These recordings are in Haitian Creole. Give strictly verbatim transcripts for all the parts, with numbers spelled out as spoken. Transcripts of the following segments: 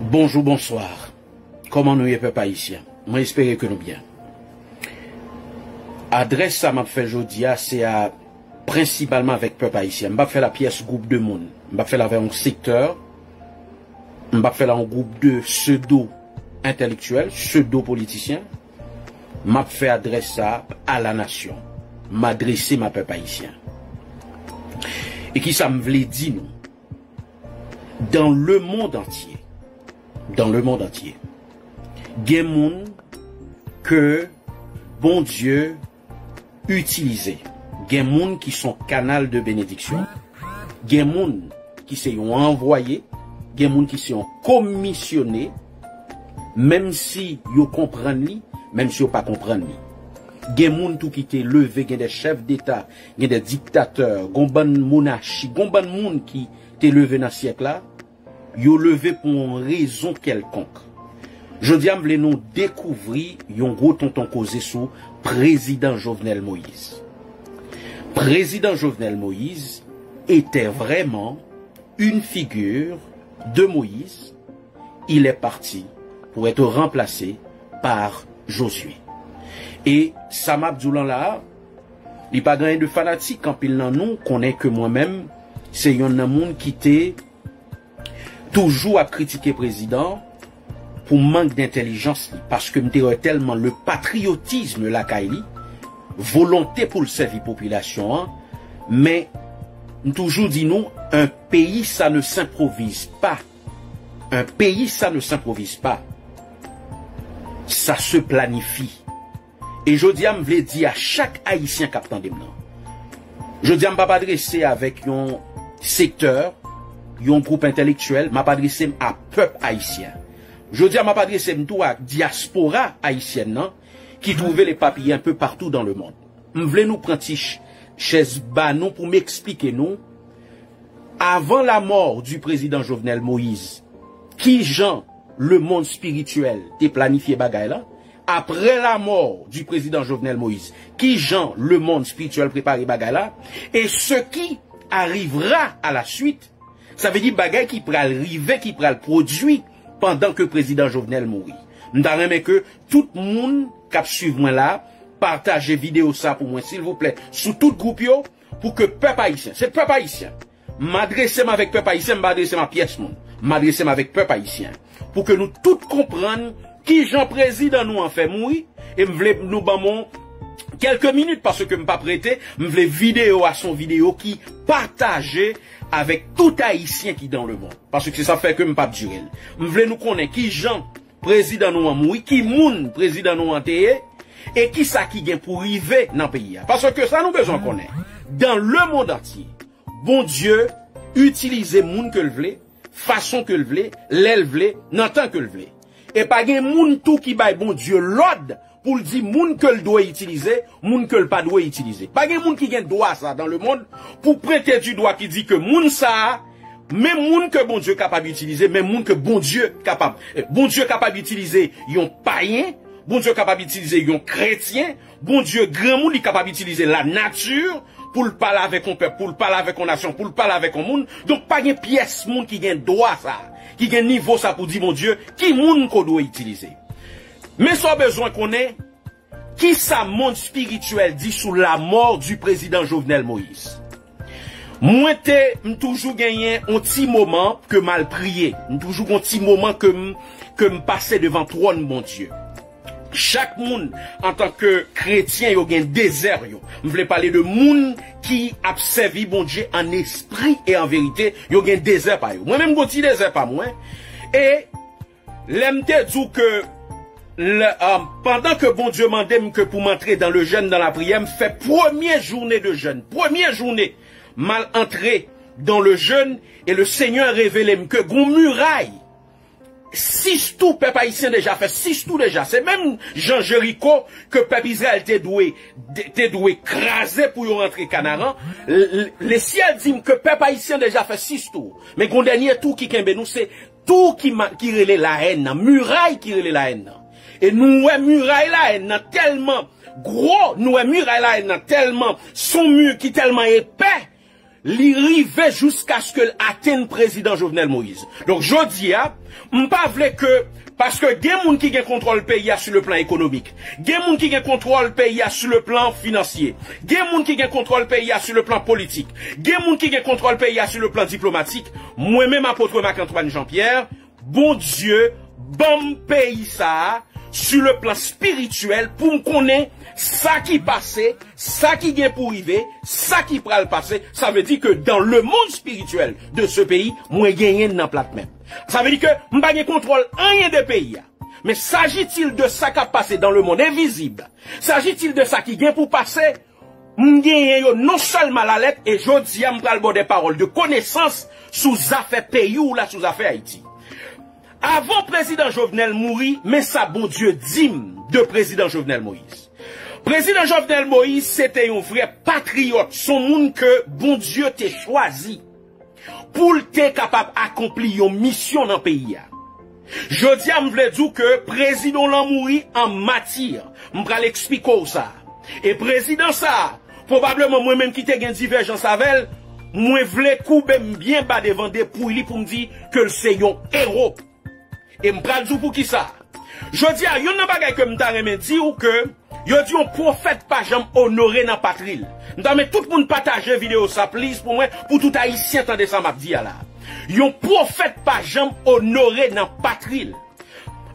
Bonjou, bonswa. Kòman nou ye, pèp ayisyen? Mwen espere ke nou byen. Adrès sa m ap fè jodi a, se a, prensipalman avèk pèp ayisyen. M p ap fè l a pyès gwoup de moun. M p ap fè l avèk yon sektè. M p ap fè l a yon gwoup de pseudo entèlektyèl, pseudo politisyen. M ap fè adrès sa a la nasyon. M adrese m a pèp ayisyen. E ki sa m vle di nou? Dans le monde entier, dans le monde entier, gen moun ke Bondye itilize. Gen moun ki se yon kanal de benediksyon. Gen moun ki se yon anvwaye. Gen moun ki se yon komisyone. Menm si yo konprann li, menm si yo pa konprann li. Gen moun tou ki te leve, gen de chèf deta, gen de diktatè, gon bann monachi, gon bann moun ki te leve nan syèk la, yo leve pou yon rezon kèlkonk. Jodi a, m vle nou dekouvri yon gwo tonton koze sou prezidan Jovenel Moïse. Président Jovenel Moïse était vraiment une figure de Moïse. Il est parti pour être remplacé par Josué. E sa m ap di w lan la a, li pa gen anyen de fanatik. Anpil nan nou konnen ke mwen menm, se yonn nan moun ki te toujou ap kritike prezidan pou mank dentèlijans li, paske m te wè tèlman le patriotisme lakay li, volonte pou l sèvi popilasyon an, men m toujou di nou, un pays, ça ne s'improvise pas. Un pays, ça ne s'improvise pas. Ça se planifie. E jodi a, m vle di a chak Ayisyen k ap tande m nan. Jodi a, m p ap adrese avèk yon sektè, yon gwoup entèlektyèl, m ap adrese m a pèp ayisyen. Jodi a, m ap adrese m tou a dyaspora ayisyèn nan, ki twouve l epapiye un peu partout dans le monde. M vle nou pran ti ch-, chèz ba nou pou m eksplike nou, avan la mort du président Jovenel Moïse, ki jan lemonn espirityèl te planifye bagay la, après la mort du président Jovenel Moïse, ki jan lemonn espirityèl prepare bagay la, et ce qui arrivera à la suite, sa vle di bagay ki pral rive, ki pral pwodui pandan ke prezidan Jovenel mouri. M ta renmen ke tout moun k ap swiv mwen la, pataje videyo sa pou mwen, silvouplè, sou tout gwoup yo, pou ke pèp ayisyen, se pèp ayisyen. M adrese m avèk pèp ayisyen, m pa adrese m a pyès moun. M adrese m avèk pèp ayisyen. Pou ke nou tout konprann ki jan prezidan nou an fè mouri, e m vle nou ban mwen kèlke minit, paske m p ap rete, m vle videyo a se yon videyo ki pataje avèk tout ayisyen ki dans le monde. Paske se sa k fè ke m p ap dire l. M vle nou konnen ki jan prezidan nou an mouri, ki moun prezidan nou an te ye, e ki sa ki gen pou rive nan peyi a. Paske sa nou bezwen konnen, dans le monde entier, Bondye itilize moun ke l vle, fason ke l vle, lè l vle, nan tan ke l vle. E pa gen moun tou ki bay Bondye lòd pou l di moun ke l dwe itilize, moun ke l pa dwe itilize. Pa gen moun ki gen dwa sa dans le monde pou pwente di dwa ki di ke moun sa a, men moun ke Bondye kapab itilize, men moun ke Bondye kapab. Eh, Bondye kapab itilize yon payen, Bondye kapab itilize yon kretyen, Bondye granmoun, li kapab itilize lanati pou l pale avèk yon pèp, pou l pale avèk yon nasyon, pou l pale avèk yon moun. Donk, pa gen pyès moun ki gen dwa sa, ki gen nivo sa pou di Bondye ki moun ke w dwe itilize. Men sa w bezwen konnen, ki sa mond espirityèl di sou la mort du président Jovenel Moïse? Mwen te, m toujou genyen yon ti moman ke m al priye. M toujou gen yon ti moman ke m, ke m pase devan twòn Bondye. Chak moun, antanke kretyen, yo gen dezè yo. M vle pale de moun ki ap sèvi Bondye an espri e an verite, yo gen dezè pa yo. Mwen menm, m gen yon ti dezè pa mwen. E lè m te di w ke, lè, ah, pandan ke Bondye mande m ke pou m antre dans le jeûne, dans la prière, m fè premye jounen de jèn. Premye jounen, m al antre dans le jeûne, e le Senyè revele m ke gon miray sis tou, pèp ayisyen deja fè sis tou deja. Se menm jan Jeriko ke pèp Izrayèl te dwe, te, te dwe kraze pou yo rantre Kanaran. Le, le, le syèl di m ke pèp ayisyen deja fè sis tou. Men gon dènye tou ki kenbe nou, se tou ki ma-, ki rele lahèn nan, miray ki rele lahèn nan. E nou wè miray lahèn nan tèlman gwo, nou wè miray lahèn nan tèlman, se yon mi ki tèlman epè, li rive jiskaske l atenn prezidan Jovenel Moïse. Donk, jodi a, m pa vle ke, paske gen moun ki gen kontwòl peyi a sou le plan ekonomik, gen moun ki gen kontwòl peyi a sou le plan finansye, gen moun ki gen kontwòl peyi a sou le plan politik, gen moun ki gen kontwòl peyi a sou le plan diplomatik, mwen menm Apôtre Marc Antoine Jean Pierre, Bondye ban m peyi sa a sou le plan espirityèl pou m konnen sa ki pase, sa ki gen pou rive, sa ki pral pase. Sa vle di ke dans le monde spirituel de ce pays, mwen genyen l nan plat men m. Sa vle di ke m pa gen kontwòl anyen de peyi a. Men s'agit-il de sa k ap pase dans le monde invizib, s'agit-il de sa ki gen pou pase, m genyen yo non sèlman la lèt, e jodi a m pral ba w de pawòl de konesans sou zafè peyi w la, sou zafè Ayiti. Avan prezidan Jovenel mouri, men sa Bondye di m de prezidan Jovenel Moïse. Prezidan Jovenel Moïse se te yon vrè patriyòt, se yon moun ke Bondye te chwazi pou l te kapab akonpli yon misyon nan peyi a. Jodi a, m vle di w ke prezidan w lan mouri an mati. M pral eksplike w sa. E prezidan sa a, pwobableman mwen menm ki te gen divèjans avè l, mwen vle koube m byen ba devan depouy li pou m di ke l se yon ewo. E m pral di w poukisa. Jodi a, youn nan bagay ke m ta renmen di w ke yo di yon pwofèt pa janm onore nan patri l. M ta renmen tout moun pataje videyo sa, please, pou mwen, pou tout Ayisyen tande sa m ap di a la. Yon pwofèt pa janm onore nan patri l.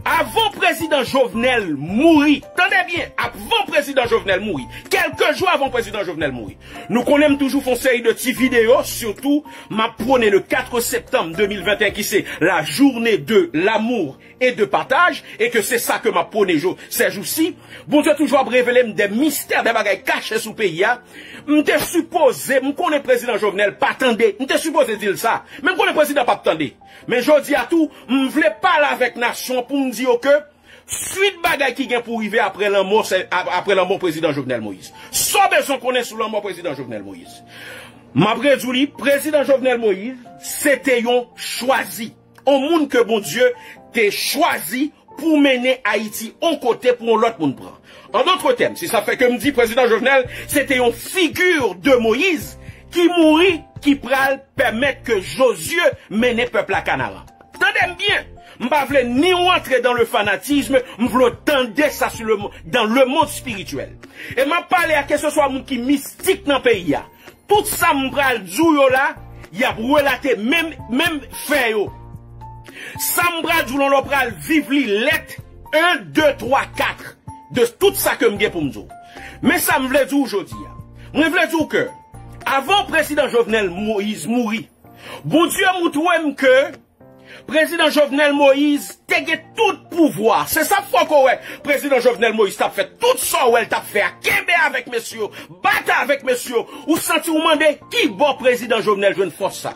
Avan prezidan Jovenel mouri, tande byen, avan prezidan Jovenel mouri, kèlke jou avan prezidan Jovenel mouri, nou konnen m toujou fè yon seri de ti videyo, sitou m ap pwone le quatre septembre deux mille vingt et un, ki se la journée de l'amour et de partage, e ke se sa ke m ap pwone jou, ces jours-ci. Bondye toujou ap revele m de mistè, de bagay kache sou peyi a. M te sipoze, m konnen prezidan Jovenel pa tande, m te sipoze di l sa, men m konnen prezidan p ap tande. Men jodi a tou, m vle pale avèk nasyon an pou m di yo ke swit bagay ki gen pou rive apre lanmò, se, ap-, apre lanmò prezidan Jovenel Moïse. Sa w bezwen konnen sou lanmò prezidan Jovenel Moïse. M ap redi w li, prezidan Jovenel Moïse, se te yon chwazi. Yon moun ke Bondye te chwazi pou mennen Ayiti yon kote pou yon lòt moun pran. An dòt tèm, se sa fè ke m di prezidan Jovenel, se te yon figi de Moïse ki mouri, ki pral pèmèt ke Jozye mennen pèp la Kanaran. Tande m byen, m pa vle ni w antre dans le fanatisme, m vle w tande sa sou le mo-, dans le monde spirituel. E m ap pale a keseswa moun ki mistik nan peyi a. Tout sa m pral di w yo la, y ap relate menm, menm fè yo. Sa m pral di w lan, w pral viv li lèt en, de, twa, kat de tout sa ke m gen pou m di w. Men sa m vle di w jodi a. Mwen vle di w ke avan prezidan Jovenel Moïse mouri, Bondye montre m ke prezidan Jovenel Moïse te gen tout pouvwa. Se sa fòk ou wè. Prezidan Jovenel Moïse t ap fè tout sa w wè l t ap fè a. Kenbe avèk mesye yo, batay avèk mesye yo. Ou santi w mande ki bò prezidan Jovenel jwenn fòs sa?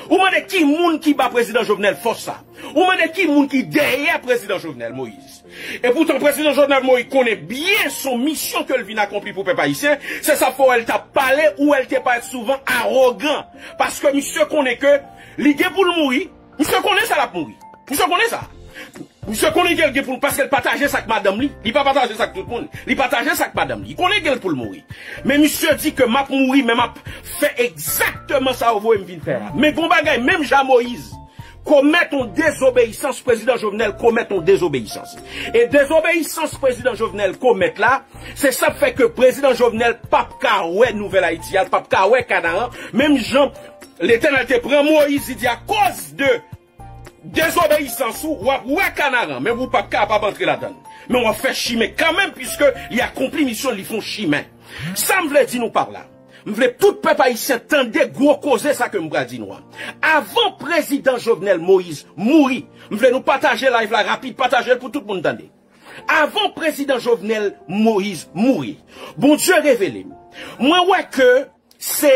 Ou mande ki moun ki ba prezidan Jovenel fòs sa? Ou mande ki moun ki dèyè prezidan Jovenel Moïse? E poutan, prezidan Jovenel Moïse konnen byen se yon misyon ke l vin akonpli pou pèp ayisyen. Se sa fè w wè l t ap pale, ou wè l te parèt souvan awogan. Paske misye konnen ke li gen pou l mouri. Misye konnen sa l ap mouri. Misye konnen sa. Misye konnen ke l gen pou l, paske l pataje sa ak madanm li. Li pa pataje sa ak tout moun. Li pataje sa ak madanm li. Li konnen gen pou l mouri. Men misye di ke m ap mouri, men m ap fè egzakteman sa yo voye m vin fè a. Men gon bagay, menm jan Moïse komèt yon dezobeyisans, prezidan Jovenel komèt yon dezobeyisans. E dezobeyisans prezidan Jovenel komèt la, se sa k fè ke prezidan Jovenel p ap ka wè Nouvèl Ayiti a, l p ap ka wè Kanaran, menm jan Letènèl te pran Moïse, li di, akoz de dezobeyisans ou, w ap wè Kanaran, men ou p ap kapab antre ladan l. Men w ap fè chimen kanmenm, piske li akonpli misyon l, li fè yon chimen. Sa m vle di nou pa la. M vle tout pèp ayisyen tande gwo koze sa ke m pral di nou an. Avan prezidan Jovenel Moïse mouri, m vle nou pataje live la rapid, pataje l pou tout moun tande. Avan prezidan Jovenel Moïse mouri, Bondye revele m. Mwen wè ke se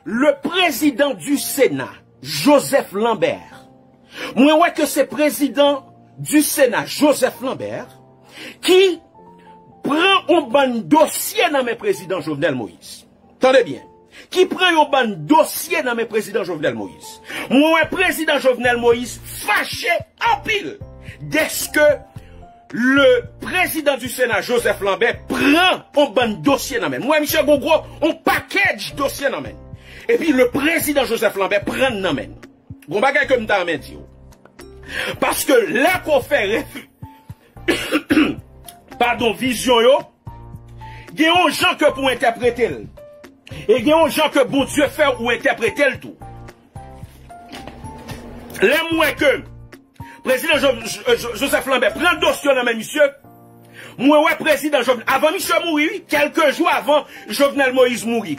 le président du Sénat, Joseph Lambert. Mwen wè ke se prezidan du Sénat, Joseph Lambert, ki pran yon bann dosye nan men prezidan Jovenel Moïse. Tande byen. Ki pran yon bann dosye nan men prezidan Jovenel Moïse. Mwen wè prezidan Jovenel Moïse fache anpil dèske le président du Sénat, Joseph Lambert, pran yon bann dosye nan men l. Mwen wè misye gon gwo, yon pakèj dosye nan men l. Epi le prezidan Joseph Lambert pran nan men. Gon bagay ke m ta renmen di w. Paske lè ke w fè rèv, padon, vizyon yo, gen yon jan ke pou entèprete l. E gen yon jan ke Bondye fè ou entèprete l tou. Lè m wè ke prezidan Jo- Jo- Jo- Joseph Lambert pran dosye nan men misye, mwen wè prezidan Jovenel, avan misye mouri, wi, kèlke jou avan Jovenel Moïse mouri.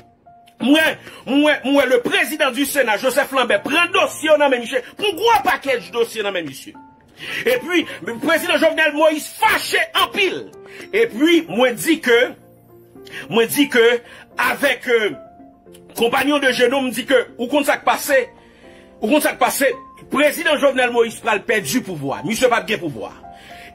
Mwen, mwen, mwen, le président du Sénat, Joseph Lambert, pran dosye yo nan men misye, pran gwo pakèt dosye nan men misye. Epi, prezidan Jovenel Moïse fache anpil. Epi, mwen di ke, mwen di ke, avèk, euh, konpanyon de Jenom, m di ke, ou konn sa k pase, ou konn sa k pase, prezidan Jovenel Moïse pral pèdi pouvwa. Misye p ap gen pouvwa.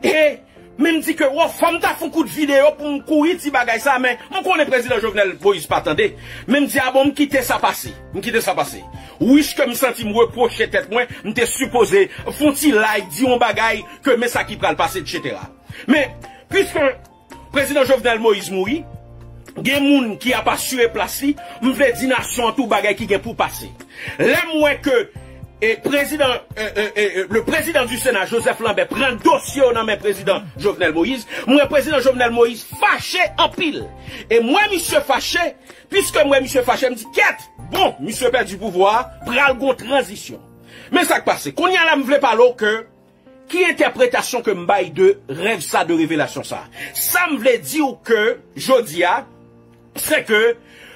E, men m di ke, wo, fò m ta fè yon kout videyo pou m kouri di bagay sa, men m konnen prezidan Jovenel Moïse pa tande. Men m di, a bon, m kite sa pase. M kite sa pase. Wich ke m santi m repwoche tèt mwen, m te sipoze fè yon ti live, di yon bagay ke men sa ki pral pase, etsetera. Men, piske prezidan Jovenel Moïse mouri, gen moun ki ap asire plas li, m vle di nasyon an tou bagay ki gen pou pase. Lè m wè ke, e, prezidan, e, e, e, e, le président du Sénat, Joseph Lambert, pran dosye yo nan men prezidan Jovenel Moïse, m wè prezidan Jovenel Moïse fache anpil. E m wè misye fache, piske m wè misye fache, m di, kèt, bon, misye pèdi pouvwa a, pral gon tranzisyon. Men sa k pase. Kounye a la, m vle pale w ke ki entèpretasyon ke m bay de rèv sa, de revelasyon sa? Sa m vle di w ke jodi a, se ke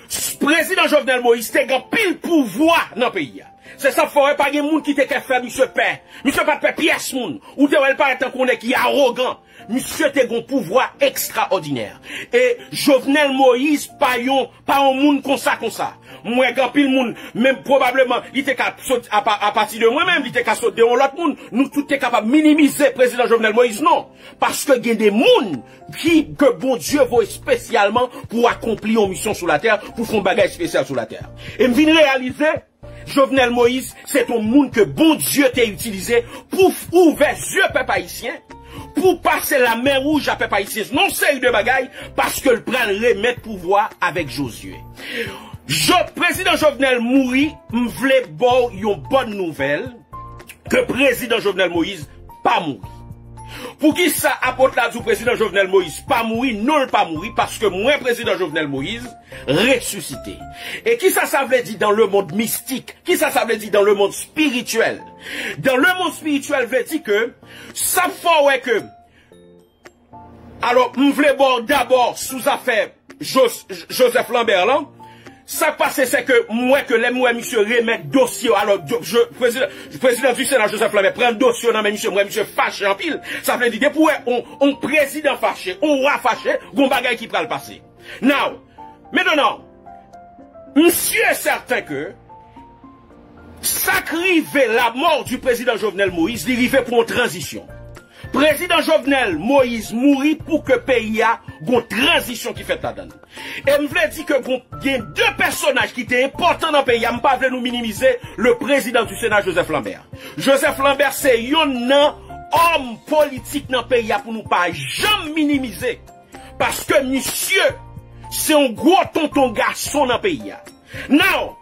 s- prezidan Jovenel Moïse te gen anpil pouvwa nan peyi a. Se sa k fè w wè pa gen moun ki te ka fè misye pè. Misye pa t pè pyès moun. Ou te wè l parèt tankou yon nèg ki awogan. Misye te gen yon pouvwa ekstraòdinè. E Jovenel Moïse pa yon, pa yon moun konsa, konsa. M wè gen anpil moun, menm pwobableman, li te ka sot apa- apati de mwen menm, li te ka sot de yon lòt moun. Nou tout te kapab minimize prezidan Jovenel Moïse, non. Paske gen de moun ki, ke Bondye voye espesyalman pou akonpli yon misyon sou latè, pou fè yon bagay espesyal sou latè. E m vin reyalize, Jovenel Moïse, se t yon moun ke Bondye te itilize pou f- ouvè zye pèp ayisyen, pou pase lamè wouj a pèp ayisyen. Non, seri de bagay, paske l pral remèt pouvwa avèk Josué. Jo- prezidan Jovenel mouri, m vle ba w yon bòn nouvèl, ke prezidan Jovenel Moïse pa mouri. Poukisa apot la di w prezidan Jovenel Moïse pa mouri? Non, l pa mouri, paske m wè prezidan Jovenel Moïse resisite. E kisa sa vle di dans le monde mystique? Kisa sa vle di dans le monde spirituel? Dans le monde spirituel vle di ke sa fè w wè ke, alò, m vle ba w dabò sou zafè Jos- Joseph Lambert lan. Sa k pase, se ke m wè ke lè m wè misye remèt dosye yo, alò, do- je- prezidan, prezidan du Sénat, Joseph Lambert, pran dosye yo nan men misye, m wè misye fache anpil. Sa vle di, depi w wè on, on prezidan fache, on wa fache, gon bagay ki pral pase. Now, maintenant, m si e sèten ke sa k rive, la mort du président Jovenel Moïse, li rive pou yon tranzisyon. Prezidan Jovenel Moïse mouri pou ke peyi a gon tranzisyon ki fèt ladan l. E m vle di ke gon, gen de pèsonaj ki te enpòtan nan peyi a, m pa vle nou minimize le président du Sénat, Joseph Lambert. Joseph Lambert se yonn nan òm politik nan peyi a pou nou pa janm minimize. Paske misye se yon gwo tonton gason nan peyi a. Now,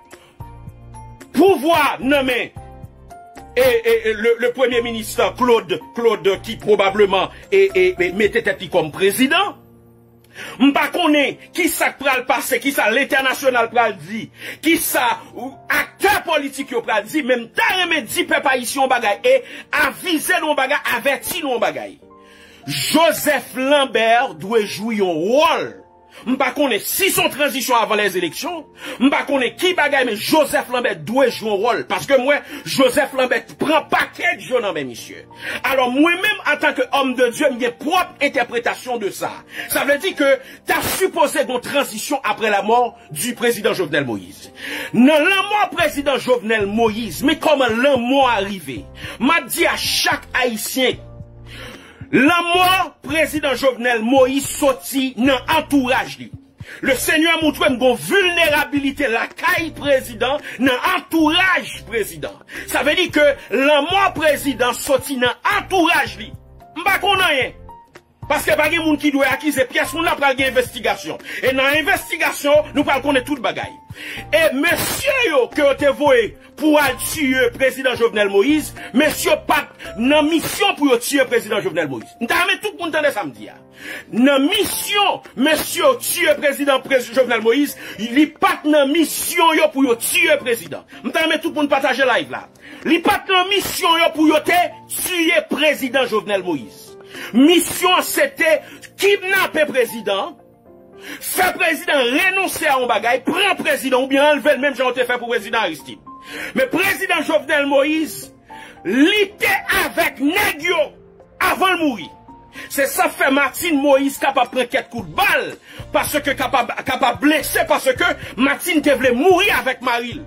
pouvwa nan men e, e, e, le, le premye minis Claude, Claude ki pwobableman e, e, e mete tèt li kòm prezidan. M pa konnen kisa k pral pase, kisa lentènasyonal pral di, kisa aktè politik yo pral di, men m ta renmen di pèp ayisyen yon bagay e avize nou yon bagay, avèti nou yon bagay. Joseph Lambert dwe jwi yon wòl. M pa konnen si se yon tranzisyon avan lèzeleksyon. M pa konnen ki bagay, men Joseph Lambert dwe jwe yon wòl. Paske m wè Joseph Lambert pran pakèt je nan men misye. Alò, mwen menm, antanke òm de Dye, m gen pwòp entèpretasyon de sa. Sa vle di ke ta sipoze gon tranzisyon apre la mò di prezidan Jovenel Moïse. Nan lanmò prezidan Jovenel Moïse, men kòman lanmò a rive. M ap di a chak Ayisyen, lanmò prezidan Jovenel Moïse soti nan antouraj li. Le Senyè montre m gon vilnerabilite lakay prezidan, nan antouraj prezidan. Sa vle di ke lanmò prezidan soti nan antouraj li. M pa konn anyen. Paske pa gen moun ki dwe akize pyès moun, la pral gen envestigasyon. E nan envestigasyon, nou pral konnen tout bagay. E mesye yo ke yo te voye pou al tiye prezidan Jovenel Moïse, mesye yo pa t nan misyon pou yo tiye prezidan Jovenel Moïse. M ta renmen tout moun tande sa m di a. Nan misyon mesye yo tiye prezidan Prez- Jovenel Moïse, li pa t nan misyon yo pou yo tiye prezidan. M ta renmen tout moun pataje live la. Li pa t nan misyon yo pou yo te tiye prezidan Jovenel Moïse. Misyon an se te kidnape prezidan, fè prezidan renonse a yon bagay, pran prezidan oubyen anlve l menm jan yo te fè pou prezidan Aristide. Men prezidan Jovenel Moïse, li te avèk nèg yo avan l mouri. Se sa fè Martine Moïse kapab pran kèk kout bal, paske kapab, kapab blese, paske Martine te vle mouri avèk mari l.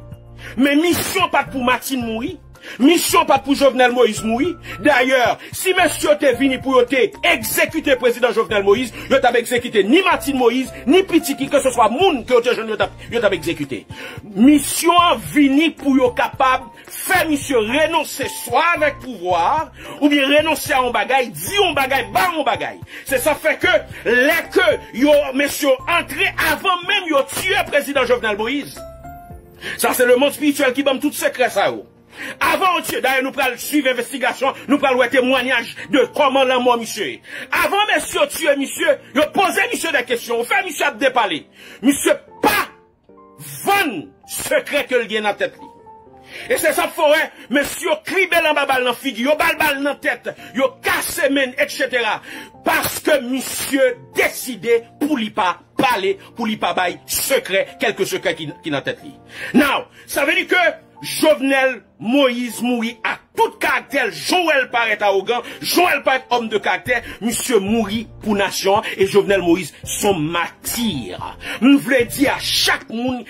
Men misyon pa t pou Martine mouri. Misyon pa t pou Jovenel Moïse mouri. Dayè, si mesye yo te vini pou yo te egzekite prezidan Jovenel Moïse, yo t ap egzekite ni Martine Moïse, ni pitit li, keseswa moun ke yo te jwenn yo t ap, yo t ap egzekite. Misyon an vini pou yo kapab fè misye renonse swa avèk pouvwa a, oubyen renonse a yon bagay, di yon bagay, ba yon bagay. Se sa fè ke lè ke yo, mesye yo antre avan menm yo tiye prezidan Jovenel Moïse. Sa se lemonn espirityèl ki ban m tout sekrè sa yo. Avan yo tiye, dayè nou pral swiv envestigasyon, nou pral wè temwanyaj de kòman lanmò misye ye. Avan mesye yo tiye misye, yo poze misye de kesyon, yo fè misye ap depale. Misye pa vann sekrè ke l gen nan tèt li. E se sa k fè w wè, mesye yo kribe l anba bal nan figi, yo ba l bal nan tèt, yo kase men l, etsetera. Paske misye deside pou li pa pale, pou li pa bay sekrè, kèlke sekrè ki, ki nan tèt li. Now, sa vle di ke Jovenel Moïse mouri ak tout karaktè l, jan w wè l parèt awogan, jan w wè l parèt òm de karaktè, misye mouri pou nasyon an, e Jovenel Moïse s on mati. M vle di a chak moun,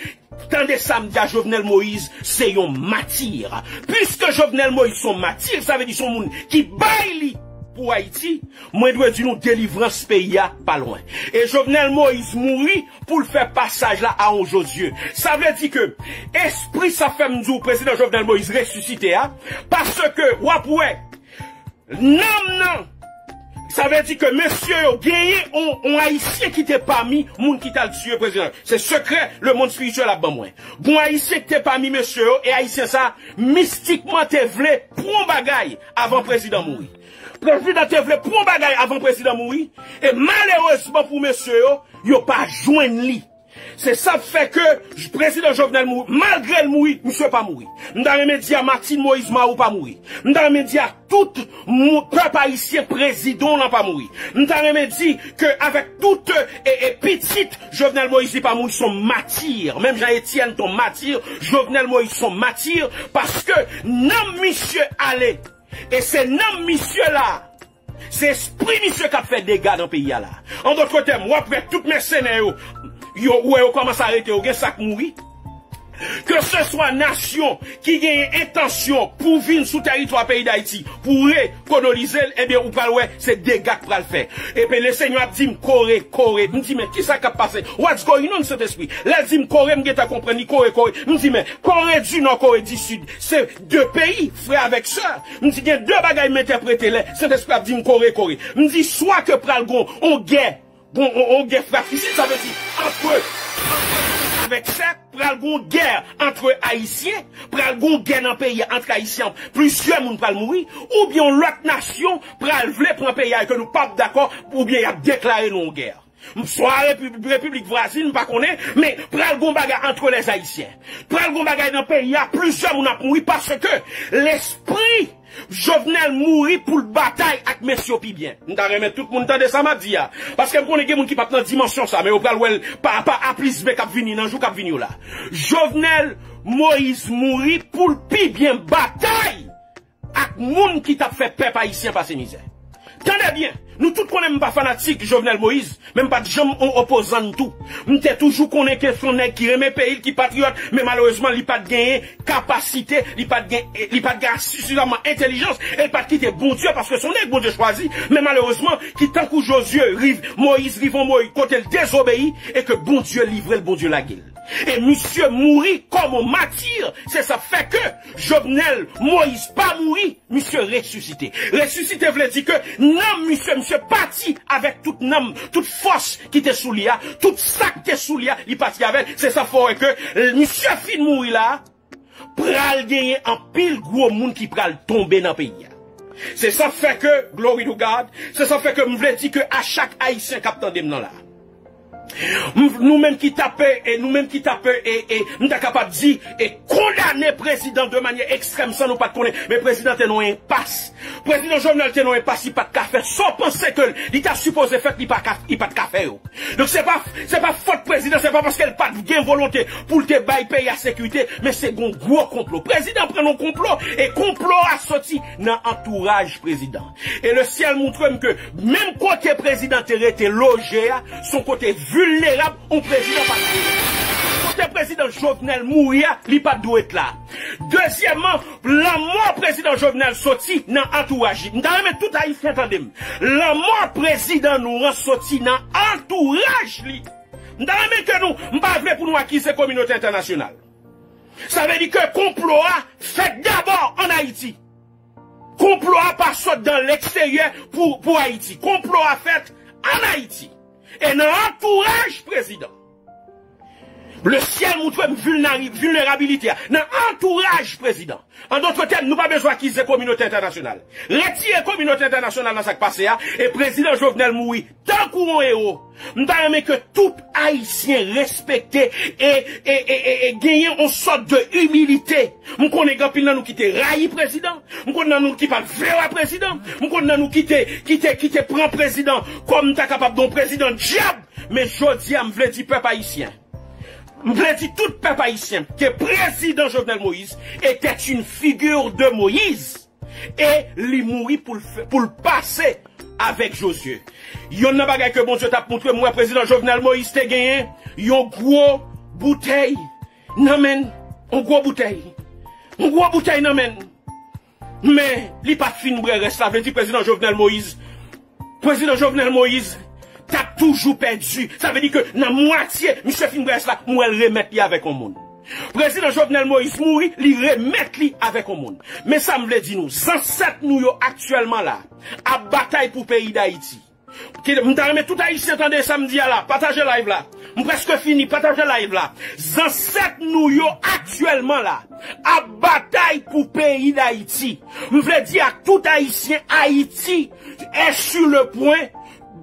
tande sa m di a, Jovenel Moïse se yon mati. Piske Jovenel Moïse s on mati, sa vle di s on moun ki bay li pou Ayiti, mwen dwe di nou delivrans peyi a pa lwen. E Jovenel Moïse mouri pou l fè pasaj la a yon Jozye. Sa vle di ke espri sa fè m di w prezidan Jovenel Moïse resisite a, paske w ap wè nanm nan, sa vle di ke mesye yo genyen on, on Ayisyen ki te pami moun ki t al tiye prezidan. Se sekrè lemonn espirityèl ap ban mwen. Gon Ayisyen ki te pami mesye yo, e Ayisyen sa mistikman te vle pran bagay avan prezidan mouri. Prezidan te vle pran bagay avan prezidan mouri, e malerezman pou mesye yo, yo pa jwenn li. Se sa k fè ke prezidan Jovenel mouri, malgre l mouri, misye pa mouri. M ta renmen di a Martine Moïse Marou pa mouri. M ta renmen di a tout mou- pèp ayisyen, prezidan w lan pa mouri. M ta renmen di ke avèk tout e, e pitit Jovenel Moïse li pa mouri, s on mati. Menm jan Etienne t on mati, Jovenel Moïse s on mati, paske nanm misye ale. E se nanm misye la, se espri misye k ap fè dega nan peyi a la. An dòt tèm, w ap wè tout mèsenè yo, yo, ou wè yo kòmanse arete yo, gen sa k mouri. Keseswa nasyon ki genyen entansyon pou vin sou tèritwa peyi Dayiti, pou rekolonize l, ebyen, ou pral wè, se dega k pral fè. Epi Lesenyè ap di m, kore, kore. M di, men, kisa k ap pase? What's going on, Sentespri? Lè l di m kore, m gentan konprann li, kore, kore. M di, men, Kore di Nò, Kore di Sid, se de peyi, frè avèk sè. M di gen de bagay m entèprete lè Sentespri ap di m kore, kore. M di swa ke pral gon on gè, gon on, on gè fratrisid, sa vle di antre avèk sè, pral gon gè antre Ayisyen, pral gon gè nan peyi a antre Ayisyen, plizyè moun pral mouri, oubyen yon lòt nasyon pral vle pran peyi a e ke nou p ap dakò, oubyen y ap deklare nou yon gè. Swa repi- repiblik vwazin, m pa konnen, men pral gon bagay antre lèzayisyen. Pral gon bagay nan peyi a, plizyè moun ap mouri paske lespri Jovenel mouri pou l batay ak mesye yo pi byen. M ta renmen tout moun tande sa m ap di a. Paske m konnen gen moun ki p ap nan dimansyon sa, men yo pral wè l pa, pa A plis B k ap vini nan jou k ap vini yo la. Jovenel Moïse mouri pou l pi byen batay ak moun ki t ap fè pèp ayisyen pase mizè. Tande byen, nou tout konnen m pa fanatik Jovenel Moïse, men m pa t janm on opozan n tou. M te toujou konnen ke s on nèg ki renmen peyi l, ki patriyòt, men malerezman li pa t genyen kapasite, li pa t gen, li pa t gen sifizamman entèlijans, e li pa t kite Bondye, paske s on nèg Bondye chwazi, men malerezman ki tankou Jozye rive, Moïse rive on Moïse kote l dezobeyi, e ke Bondye livre l, Bondye lage l. E misye mouri kòm yon matir. Se sa k fè ke Jovenel Moïse pa mouri, misye resisite. Resisite vle di ke nanm misye, misye pati avèk tout nanm, tout fòs ki te sou li a, tout sa k te sou li a, li pati avè l. Se sa fè w wè ke misye fin mouri la, pral genyen anpil gwo moun ki pral tonbe nan peyi a. Se sa fè ke, glory to God, se sa fè ke m vle di ke a chak Ayisyen k ap tande m nan la, m- nou menm ki t ap, e nou menm ki t ap, e, e m ta kapab di, e kondane prezidan de manyè ekstrèm san nou pa t konnen, men prezidan te nan yon enpas. Prezidan Jovenel te nan yon enpas, li pa t ka fè sa w panse ke li ta sipoze fè, li pa ka, li pa t ka fè yo. Donk se pa, se pa fòt prezidan, se pa paske l pa t gen volonte pou l te bay peyi a sekirite, men se gon gwo konplo. Prezidan pran nan konplo, e konplo a soti nan antouraj prezidan. E le syèl montre m ke menm kote prezidan te rete loje a, se yon kote vilnerab, yon prezidan pa t. Kote prezidan Jovenel mouri a, li pa t dwe t la. Dezyèmman, lanmò prezidan Jovenel soti nan antouraj li. M ta renmen tout Ayisyen tande m. Lanmò prezidan nou an soti nan antouraj li. M ta renmen ke nou, m pa vle pou nou akize kominote entènasyonal. Sa vle di ke konplo a fèt dabò ann Ayiti. Konplo a pa sot dan leksteryè pou, pou Ayiti. Konplo a fèt ann Ayiti. E nan antouraj prezidan. Le syèl montre m vilnari- vilnerabilite a nan antouraj prezidan. An dòt tèm, nou pa bezwen akize kominote entènasyonal. Retire kominote entènasyonal nan sa k pase a, e prezidan Jovenel mouri tankou yon ewo. M ta renmen ke tout Ayisyen respekte e, e, e, e, e genyen yon sòt de imilite. M konnen gen anpil nan nou ki te rayi prezidan. M konnen nan nou ki pa t vle wè prezidan. M konnen nan nou ki te, ki te, ki te pran prezidan kòm m ta kapab di yon prezidan dyab. Men jodi a, m vle di pèp ayisyen. M vle di tout pèp ayisyen ke prezidan Jovenel Moïse était une figure de Moïse. E li mouri pou l fè- pou l pase avèk Jozye. Yonn nan bagay ke Bondye t ap montre m, m wè prezidan Jovenel Moïse te genyen yon gwo boutèy nan men l. Yon gwo boutèy. Yon gwo boutèy nan men l. Men li pa t fin bwè rès la, vle di prezidan Jovenel Moïse. Prezidan Jovenel Moïse t ap toujou pèdi. Sa vle di ke nan mwatye misye fin bwè rès la, m wè l remèt li avèk yon moun. Prezidan Jovenel Moïse mouri, li remèt li avèk yon moun. Men sa m vle di nou, zansèt nou yo aktyèlman la ap batay pou peyi Dayiti. Ki- M ta renmen tout Ayisyen tande sa m di a la. Pataje live la. M prèske fini. Pataje live la. Zansèt nou yo aktyèlman la ap batay pou peyi Dayiti. M vle di ak tout Ayisyen, Ayiti est sur le point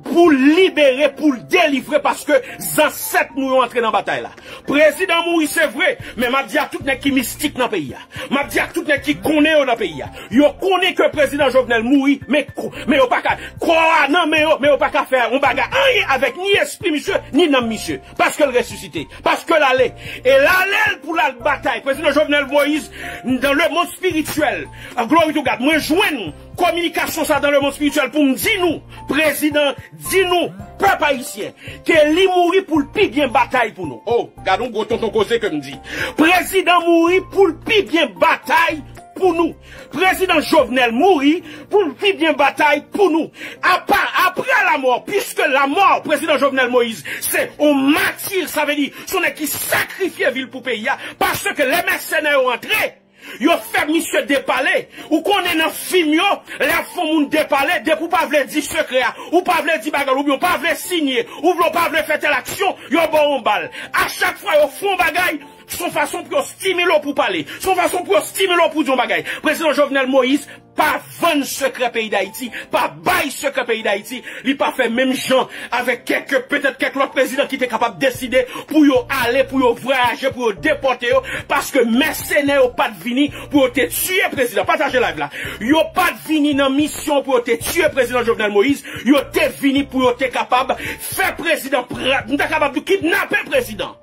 pou libere, pou l delivre, paske zansèt nou yo antre nan batay la. Prezidan mouri, se vre, men m ap di ak tout nèg ki mistik nan peyi a. M ap di ak tout nèg ki konnen yo nan peyi a. Yo konnen ke prezidan Jovenel mouri, men ko- men yo pa ka. Kò a nan men yo, men yo pa ka fè yon bagay anyen avèk ni espri misye, ni nanm misye. Paske l resisite. Paske l ale. E l ale l pou l al batay. Prezidan Jovenel Moïse, dans le monde spirituel, glory to God, mwen jwenn kominikasyon sa dans le monde spirituel pou m di nou, prezidan, di nou, pèp ayisyen, ke li mouri pou l pi byen batay pou nou. Oh, gad yon gwo tonton koze ke m di. Prezidan mouri pou l pi byen batay pou nou. Prezidan Jovenel mouri pou l pi byen batay pou nou. Apa, après la mort, puisque la mort, prezidan Jovenel Moïse, se yon mati, sa vle di, se yon nèg ki sakrifye vi l pou peyi a, paske lè mèsenè yo antre, yo fè misye depale. Ou konnen nan fim yo, lè y ap fè yon moun depale, depi w pa vle di sekrè a, ou pa vle di bagay, oubyen w pa vle siyen, ou vle, w pa vle fè tèl aksyon, yo ba w yon bal. A chak fwa yo fè yon bagay, se yon fason pou yo stimile w pou pale. Se yon fason pou yo stimile w pou di yon bagay. Prezidan Jovenel Moïse pa vann sekrè peyi Dayiti, pa bay sekrè peyi Dayiti. Li pa fè menm jan avèk kèk, petèt kèk lòt prezidan ki te kapab deside pou yo ale, pou yo vwayaje, pou yo depòte yo, paske mèsenè yo pa t vini pou yo te tiye prezidan. Pataje live la. Yo pa t vini nan misyon pou yo te tiye prezidan Jovenel Moïse. Yo te vini pou yo te kapab fè prezidan pra-, m ta kapab di kidnape prezidan.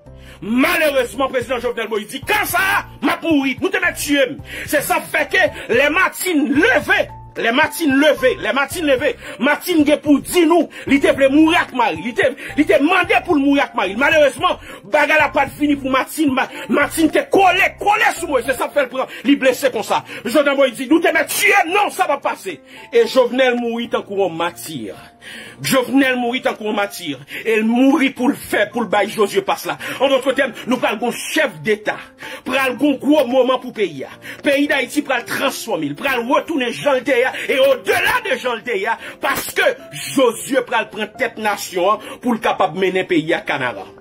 Malerezman, prezidan Jovenel Moïse di, "Kan sa a, m ap mouri, nou te mèt tiye m." Se sa k fè ke lè Martine leve, lè Martine leve, lè Martine leve, Martine gen pou di nou, li te vle mouri ak mari, li te, li te mande pou l mouri ak mari. Malerezman, bagay la pa t vini pou Martine, Ma-, Martine te kole, kole sou Moïse, se sa k fè l pran, li blese konsa. Jovenel Moïse di, "Nou te mèt tiye m, non, sa p ap pase." E Jovenel mouri tankou yon mati. Jovenel mouri tankou yon mati, e l mouri pou l fè, pou l bay Josué pas la. An dòt tèm, nou pral gon chèf deta, pral gon gwo moman pou peyi a. Peyi Dayiti pral transfòme, l pral retounen jan l te ye a, e odela de jan l te ye a, paske Josué pral pran tèt nasyon an pou l kapab mennen peyi a kanaran.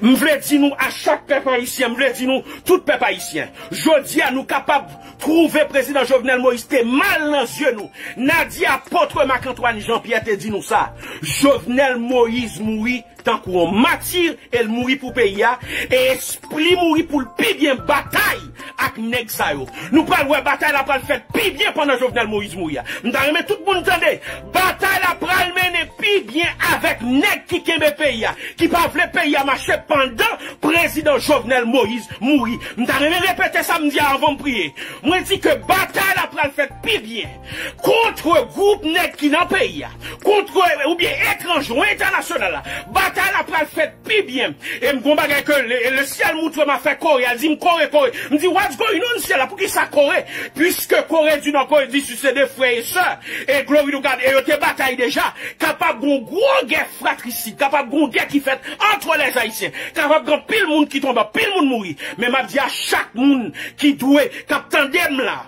M vle di nou a chak pèp ayisyen, m vle di nou tout pèp ayisyen. Jodi a nou kapab twouve prezidan Jovenel Moïse te mal nan zye nou. N a di apot Marc Antoine Jean Pierre te di nou sa. Jovenel Moïse mouri tankou yon mati, e l mouri pou peyi a, e espri mouri pou l pi byen batay ak nèg sa yo. Nou pral wè batay la pral fèt pi byen pandan Jovenel Moïse mouri a. M ta renmen tout moun tande. Batay la pral mennen pi byen avèk nèg ki kenbe peyi a, ki pa vle peyi a mache pandan prezidan Jovenel Moïse mouri. M ta renmen repete sa m di a anvan m priye. Mwen di ke batay la pral fèt pi byen kont gwoup nèg ki nan peyi a, kont oubyen etranje ou entènasyonal la. Batay la pral fèt pi byen. E m gon bagay ke le, le syèl moutre m a fè kore, a di m kore, kore. M di, what's going on, syèl la? Poukisa kore? Puiske Kore di Nò, Kore di Sid se de frè e sè. E glory to God, e yo te batay deja. Kapab gon gwo gè fratrisid, kapab gon gè ki fèt antre lè ayisyen. Kapab gen pil moun ki tonbe, pil moun mouri. Men m ap di a chak moun ki dwe, k ap tande m la,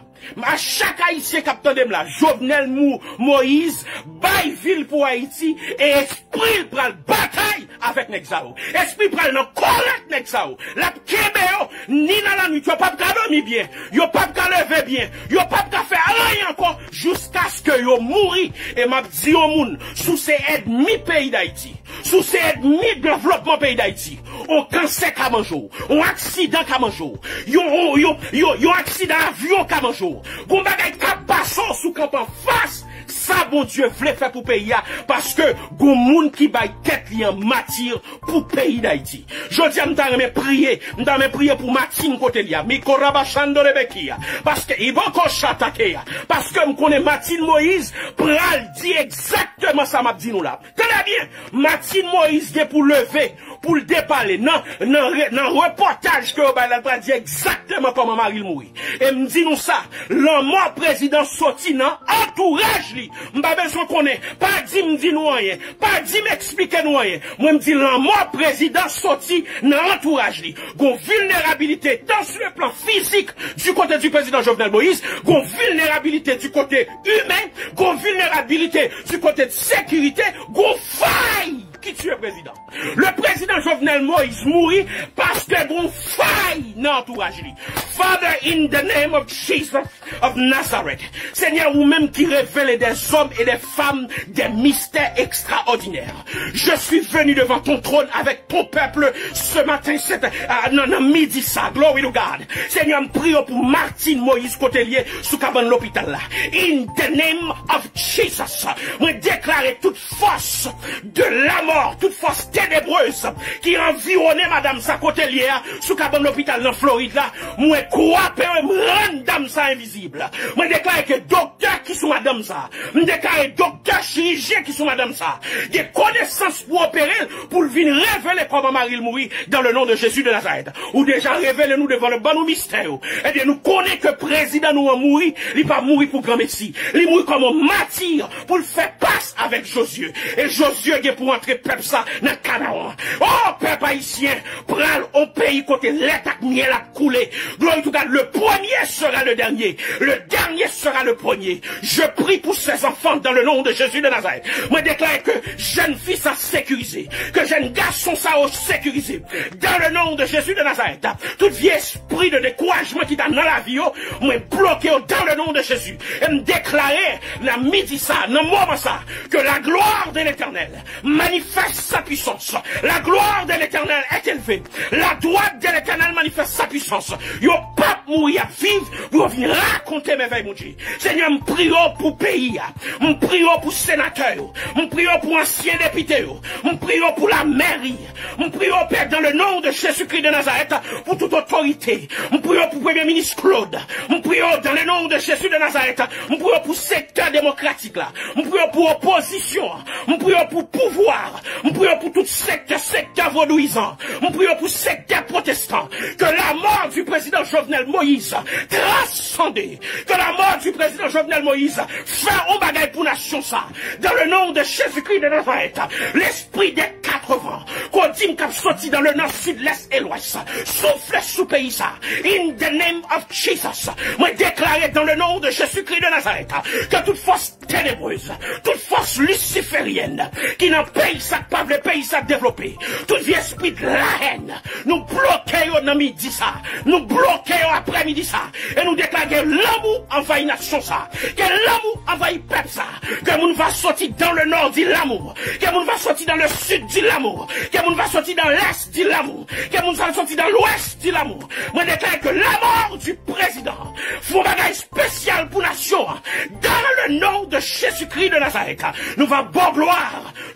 a chak ayisyen k ap tande m la, Jovenel Mo-, Moïse bay vi l pou Ayiti, e espri l pral batay avèk nèg sa yo. Espri l pral nan kòlèt nèg sa yo. L ap kenbe yo, ni nan lannwit, yo p ap ka dòmi byen, yo p ap ka leve byen, yo p ap ka fè anyen ankò, jiskaske yo mouri. E m ap di yon moun, si w se ènmi peyi Dayiti, si w se ènmi devlopman peyi Dayiti, yon kansè ka manje w, yon aksidan ka manje w, yon, yon, yon, yon, yon aksidan avyon ka manje w, yon bagay ka pase w si w kanpe anfas sa Bondye vle fè pou peyi a, paske gon moun ki bay tèt li an mati pou peyi Dayiti. Jodi a, m ta renmen priye, m ta renmen priye pou Martine kote li a, Mikorabashando Rebekia, paske Iboko Chatakeya, paske m konnen Martine Moïse pral di egzakteman sa m ap di nou la. Tande byen, Martine Moïse gen pou leve, pou l depale. Nan, nan, re- nan repòtaj ke yo bay la, l pral di egzakteman kòman mari l mouri. E m di nou sa, lanmò prezidan soti nan antouraj li. M pa bezwen konnen, pa di m di nou anyen, pa di m eksplike nou anyen. Mwen m di lanmò prezidan soti nan antouraj li. Gon vilnerabilite, tan sur le plan fizik, du côté du président Jovenel Moïse, gon vilnerabilite du côté imen, gon vilnerabilite du côté de sekirite, gon fay ki tiye prezidan. Le président Jovenel Moïse mouri paske gon fay nan antouraj li. Father, in the name of Jesus of Nazareth, Senyè, ou menm ki revele des hommes et des femmes des mystères extraordinaires, je suis venu devant ton trône avec ton peuple ce matin, cette, euh, nan, nan midi sa, glory to God. Senyè, m priye pou Martine Moïse kote l ye sou kabann lopital la. In the name of Jesus, mwen deklare tout fòs de lanmò, tout fòs tenebrez ki anviwone madanm sa kote l ye a, sou kabann lopital nan Florid la, mwen kwape yo, m rann dam sa envizib. Mwen deklare ke doktè ki sou madanm sa, m deklare doktè chirijyen ki sou madanm sa, gen konesans pou opere l, pou l vin revele kòman mari l mouri, dans le nom de Jésus de Nazareth. Ou deja revele nou devan nou, ban nou mistè yo. Ebyen, nou konnen ke prezidan nou an mouri, li pa mouri pou granmesi. Li mouri kòm yon mati pou l fè pas avèk Jozye. E Jozye gen pou antre pèp sa nan Kanaran. O, pèp ayisyen, pral yon peyi kote lèt ak myèl ap koule. Glory to God, le premier sera le dernier. Le dernier sera le premier. Je prie pour ces enfants dans le nom de Jésus de Nazareth. Mwen deklare ke jèn fi sa sekirize, ke jèn gason sa yo sekirize. Dans le nom de Jésus de Nazareth, tout vye espri de dekourajman ki ta nan lavi yo, mwen bloke yo dans le nom de Jésus. E m deklare nan midi sa, nan moman sa, que la gloire de l'Éternel manifeste sa puissance. La gloire de l'Éternel est élevée. La droite de l'Éternel manifeste sa puissance. Yo p ap mouri, y ap viv pou yo vin rakonte mèvèy Bondye. Senyè, m priye w pou peyi a. M priye w pou senatè yo. M priye w pou ansyen depite yo. M priye w pou lamèri. M priye w, Pè, dans le nom de Jésus-Christ de Nazareth, pou tout otorite. M priye w pou Premye Minis Claude. M priye w dans le nom de Jésus de Nazareth. M priye w pou sektè demokratik la. M priye w pou opozisyon an. M priye w pou pouvwa. M priye w pou tout sektè, sektè vodouyizan. M priye w pou sektè pwotestan. Que la mort du président Jovenel Moïse transcende. Que la mort du président Jovenel Moïse, fè yon bagay pou nasyon sa. Dans le nom de Jésus-Christ de Nazareth, lespri dè katrevan, kodim k ap soti dans le nord, sud, l'est et l'ouest, soufle sou peyi sa. In the name of Jesus, mwen deklare dans le nom de Jésus-Christ de Nazareth, ke tout fòs tenebrez, tout fòs lisifèryèn ki nan peyi sa k pa vle peyi sa devlope, tout vye espri de la haine, nou bloke yo nan midi sa, nou bloke yo aprèmidi sa, e nou deklare lanmou anvayi nasyon sa, ke lanmou anvayi pèp sa, ke moun va soti dans le nord di lanmou, ke moun va soti dans le sud di lanmou, ke moun va soti dans l'est di lanmou, ke moun va soti dans l'ouest di lanmou. Mwen deklare ke la mort du président fè yon bagay espesyal pou nasyon an. Dans le nom de Jésus-Christ de Nazareth, nou va ba w glwa,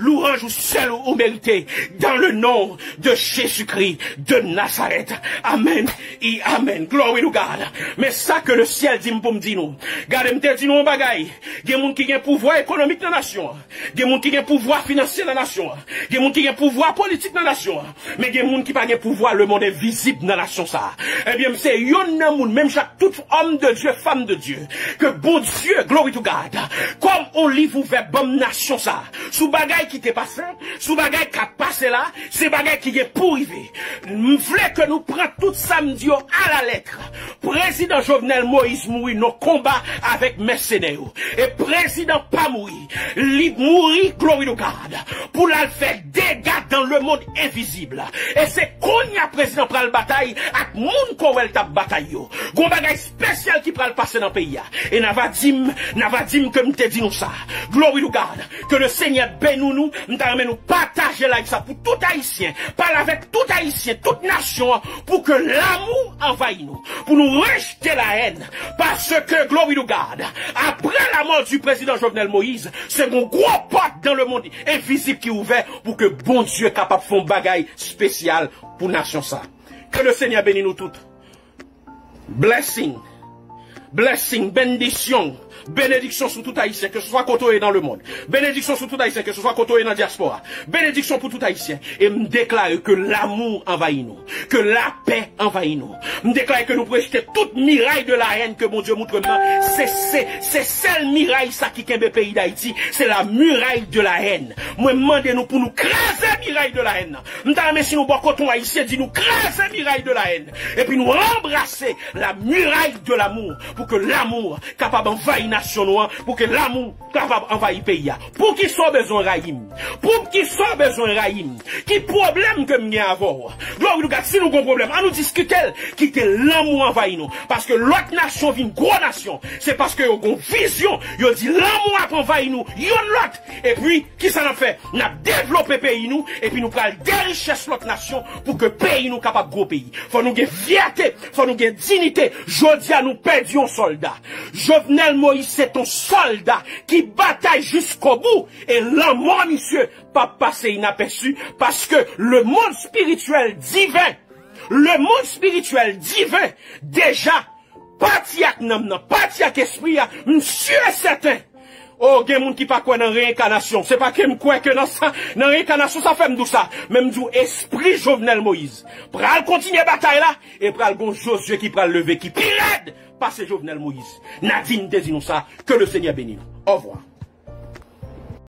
louanj ou sèl ou merite. Dans le nom de Jésus-Christ de Nazareth. Amen et amen. Glory to God. Men sa ke le syèl di m pou m di nou. Gade, m te di nou yon bagay. Gen moun ki gen pouvwa ekonomik nan nasyon an. Gen moun ki gen pouvwa finansyè nan nasyon an. Gen moun ki gen pouvwa politik nan nasyon an. Men gen moun ki pa gen pouvwa lemonn envizib nan nasyon sa. Ebyen, m se yonn nan moun, menm jan ak tout homme de Dieu, femme de Dieu, ke Bondye, glory to God, kòm yon liv ouvè ban m nasyon sa. Sou bagay ki te pase, sou bagay k ap pase la, se bagay ki gen pou rive. M vle ke nou pran tout sa m di yo alalèt. Prezidan Jovenel Moïse mouri nan konba avèk mèsenè yo. E prezidan pa mouri. Li mouri, glory to God, pou l al fè dega dans le monde invisible. E se kounye a prezidan pral batay ak moun ke w wè l t ap batay yo. Gon bagay espesyal ki pral pase nan peyi a. E n a va di m, n a va di m ke m te di nou sa. Glory to God. Ke le Senyè beni nou. M ta renmen nou pataje live sa pou tout Ayisyen. Pale avèk tout Ayisyen, tout nasyon an, pou ke lanmou anvayi nou. Pou nou rejte la haine. Paske, glory to God, après la mort du président Jovenel Moïse, se gon gwo pòt dans le monde invisible ki ouvè pou ke Bondye kapab fè yon bagay espesyal pou nasyon sa. Ke le Senyè beni nou tout. Blessing. Blessing, bendiksyon. Benediksyon sou tout Ayisyen, ke se swa kote w ye nan lemonn. Benediksyon sou tout Ayisyen, ke se swa kote w ye nan dyaspora. Benediksyon pou tout Ayisyen. E m deklare ke lanmou anvayi nou. Ke lapè anvayi nou. M deklare ke nou pou rejte tout miray de la haine ke Bondye montre m nan. Se, se, se sèl miray sa ki kenbe peyi Dayiti. Se la muraille de la haine. Mwen mande nou pou nou kraze miray de la haine nan. M ta renmen si nou bò kote yon Ayisyen di nou kraze miray de la haine. Epi nou ranbrase la muraille de l'amour pou ke lanmou kapab anvayi nasyon nou an, pou ke lanmou kapab anvayi peyi a. Poukisa w bezwen rayi m? Poukisa w bezwen rayi m? Ki pwoblèm ke m gen avè w? Glory to God, si nou gon pwoblèm, an nou diskite l, kite lanmou anvayi nou. Paske lòt nasyon vin gwo nasyon, se paske yo gon vizyon, yo di lanmou ap anvayi nou, youn lòt. Epi, kisa n ap fè? N ap devlope peyi nou, epi nou pral deriches lòt nasyon pou ke peyi nou kapab gwo peyi. Fò nou gen fyète, fò nou gen diyite. Jodi a, nou pèdi yon sòlda. Jovenel Moïse se yon sòlda ki batay jiskobou, e lanmò misye p ap pase inapèsi, paske le monde spirituel divin, le monde spirituel divin, deja, pati ak nanm nan, pati ak espri a, m si e sèten. O, gen moun ki pa kwè nan reyenkanasyon. Se pa ke m kwè ke nan sa, nan reyenkanasyon, sa fè m di w sa. Men m di w, espri Jovenel Moïse pral kontinye batay la, e pral gon Jozye ki pral leve, ki pi rèd pase Jovenel Moïse. Nadine te di nou sa, ke le Senyè beni nou. Ovwa.